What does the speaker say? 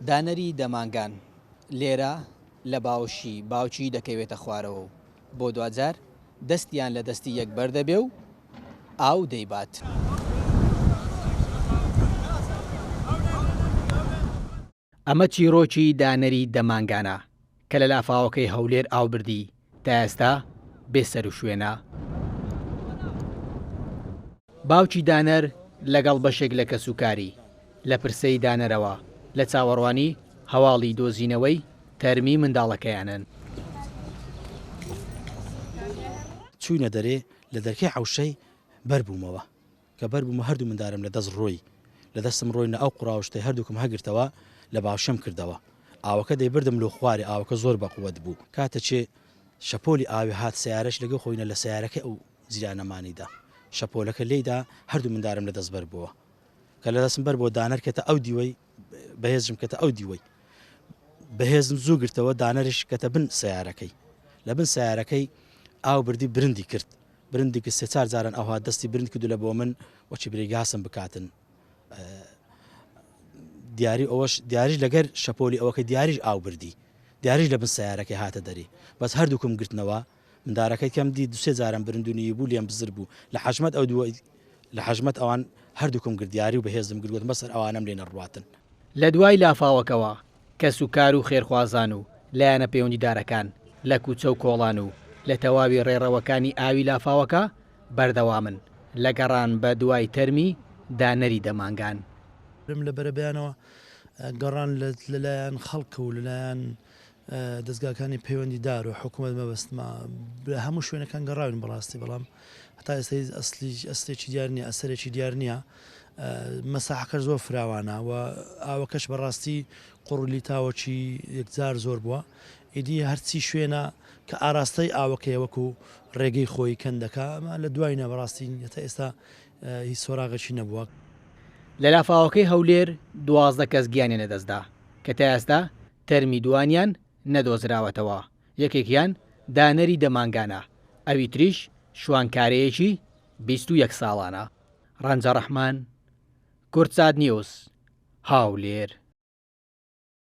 دانەری دەمانگان لێرە لە باوەشی باوکی دەکەوێتە خوارەوە و بۆ دواجار دەستیان لە دەستی یەک بەردەبێ و ئاو دەیبات. ئەمە چیڕۆکی دانەری دە مانگانە کە لە لافاوەکەی هەولێر ئاو بردی تا ئێستا بێ سەروشوێنە. باوکی دانەر لەگەڵ بەشێک لە کەسوکاری لە پرسەی دانەرەوە لە چاوەڕوانی هەواڵی دۆزینەوەی تەرمی منداڵەکەیانن. چووینە دەرێ لە دەرکەی حەوشەی بەر بوومەوە. کە بەر بوومە هەردوو مندارم لە دەست ڕۆی لە دەستم ڕۆی نە ئەو قوڕاوشتەی هەردووکم هەگرتەوە لە باوشەم کردەوە ئاوەکە دەیبردم لۆ خوارێ ئاوەکە زۆر بە قوەت بوو کاتەچێ شەپۆلی ئاوێ هات سەیارەش لەگە خۆینە لە سەیارەکەی ئەو جیرانەمانی دا شەپۆلەکە لێی دا هەردوو مندارم لە دەست بەر بۆوە کە لە دەستم بەر بۆ دانەر کەتە ئەو دیوەی بەهێزم کەتە ئەو دیوەی بەهێزم زوو گرتەوە دانەرش کەتە بن سەیارەکەی لە بن سەیارەکەی ئاو بردی برندی کرد برندی کرد سێ چار جاران ئەوها دەستی برند کردو لە بۆ من وەچی برێگاسم بکاتن دیاری ئەوەش دیاریش لەگەر شەپۆلی ئەوەکە دیاریش ئاو بردی دیاریش لە بن سیارەکەی هاتە دەری بەس هەردووکم گرتنەوە مندارەکەی کەم دی دوسێ جارم برندونی بوو لێم بزر بوو لە حەژمەت ئەو دووە لە حەژمەت ئەوان هەردووکم گرت دیاری و بەهێزم گرت گوتم بەسەر ئەوانەم لێ نەڕواتن. لە دوای لافاوەکەوە کەسوکار و خێرخوازان و لایەنە پەیوەندیدارەکان لە کوچە و کۆڵان و لە تەواوی ڕێڕەوەکانی ئاوی لافاوەکە بەردەوامن لە گەڕان بە دوای تەرمی دانەری دەمانگان. لە بەرەبەیانەوە گەڕان لەلایەن خەڵک و لەلایەن دەزگاکانی پەیوەندیدار و حکومەت مەبەستمە لە هەموو شوێنەکان گەڕاوین بەڕاستی بەڵام هەتا ئێستا هیچ ئەسلی ئەسلێکی دیار نییە ئەسەرێکی دیار نییە مەساحەکەش زۆر فراوانە و ئاوەکەش بەڕاستی قوڕ و لیتاوەکی یەکجار زۆر بووە ئیدی هەرچی شوێنە کە ئاراستەی ئاوەکەیە وەکو ڕێگەی خۆی کەندەکە ئەمە لە دواینە بەڕاستی هەتا ئێستا هیچ سۆراغێکی نەبووە. لە لافاوەکەی هەولێر 12 کەس گیانیان لەدەستدا کە تا ئێستا تەرمی دووانیان نەدۆزراوەتەوە، یەکێکیان دانەری دە مانگانە، ئەوی تریش شوانکارەیەکی 21 ساڵانە. ڕەنجە ڕەحمان، کوردسات نیوز، هاولێر.